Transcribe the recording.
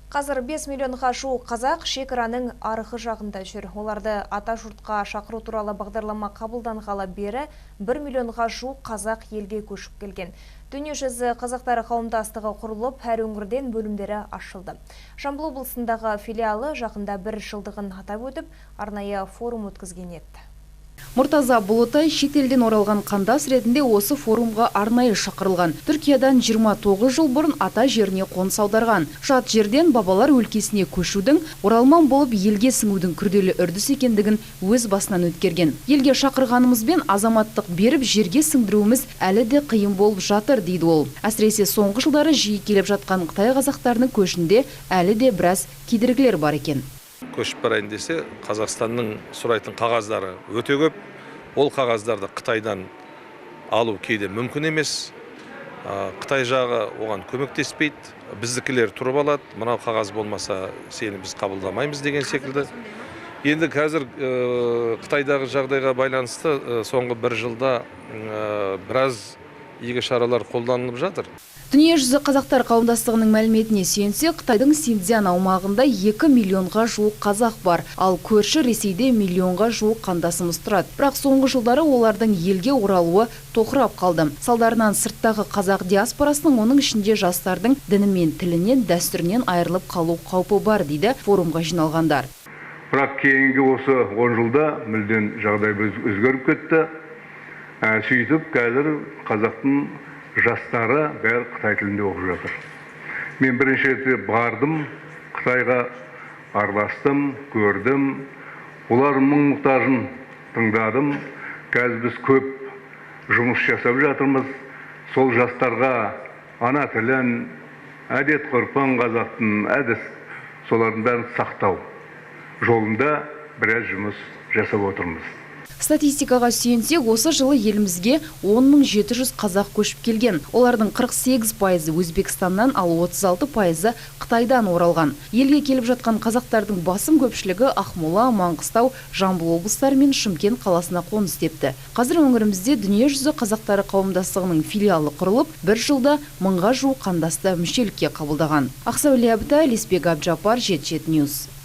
Қазір 5 миллионға жуық қазақ шекараның арғы жағында жүр. Оларды ата жұртқа шақыру туралы бағдарлама қабылданғалы бері 1 миллионға жуық қазақ елге көшіп келген. Дүниежүзі қазақтары қауымдастығы құрылып, әр өңірден бөлімдері ашылды. Жамбыл облысындағы филиалы жақында бір жылдығын атап өтіп, арнайы форум өткізген еді. Мұртаза Бұлытай шетелден оралған қандас ретінде осы форумға арнайы шақырылған. Түркиядан 29 жыл бұрын ата жеріне қоныс аударған. Жат жерден бабалар өлкесіне көшудің, оралман болып елге сіңудің күрделі үрдіс екендігін өз басынан өткерген. Елге шақырғанымызбен азаматтық беріп жерге сіңдіруіміз әлі де қиын болып жатыр, дейді ол. Әсіресе соңғы жылдары жиі келіп жатқан қытай қазақтарының көшінде әлі де біраз кедергілер бар екен. Көшіп барайын десе, Қазақстанның сұрайтын қағаздары өте көп. Ол қағаздарды Қытайдан алу кейде мүмкін емес. Қытай жағы оған көмектеспейді, біздікілер тұрып алады, мынау қағаз болмаса сені біз қабылдамаймыз деген секілді. Енді қазір Қытайдағы жағдайға байланысты соңғы бір жылда біраз игі шаралар қолданылып жатыр. Дүниежүзі қазақтар қауымдастығының мәліметіне сүйенсек, Қытайдың Синьцзян аумағында 2 миллионға жуық қазақ бар, ал көрші Ресейде миллионға жуық қандасымыз тұрады. Бірақ соңғы жылдары олардың елге оралуы тоқырап қалды. Салдарынан сырттағы қазақ диаспорасының, оның ішінде жастардың діні мен тілінен, дәстүрінен айырылып қалу қаупі бар, дейді форумға жиналғандар. Бірақ кейінгі осы 10 жылда мүлдем жағдай өзгеріп кетті. Сөйтіп қазір қазақтың жастары бәрі қытай тілінде оқып жатыр. Мен бірінші рет бардым Қытайға, араластым, көрдім, олардың мұң мұқтажын тыңдадым. Қазір біз көп жұмыс жасап жатырмыз. Сол жастарға ана тілін, әдет ғұрпын, қазақтың әдіс, солардың бәрін сақтау жолында біраз жұмыс жасап отырмыз. Статистикаға сүйенсек, осы жылы елімізге 10 700 қазақ көшіп келген. Олардың 48%-ы Өзбекстаннан, ал 36%-ы Қытайдан оралған. Елге келіп жатқан қазақтардың басым көпшілігі Ақмола, Маңғыстау, Жамбыл облыстары мен Шымкент қаласына қоныс тепті. Қазір өңірімізде Дүниежүзі қазақтары қауымдастығының филиалы құрылып, бір жылда мыңға жуық қандасты мүшелікке қабылдаған. Ақсәуле Әбітай, Лесбек Әбжаппар, 77 News.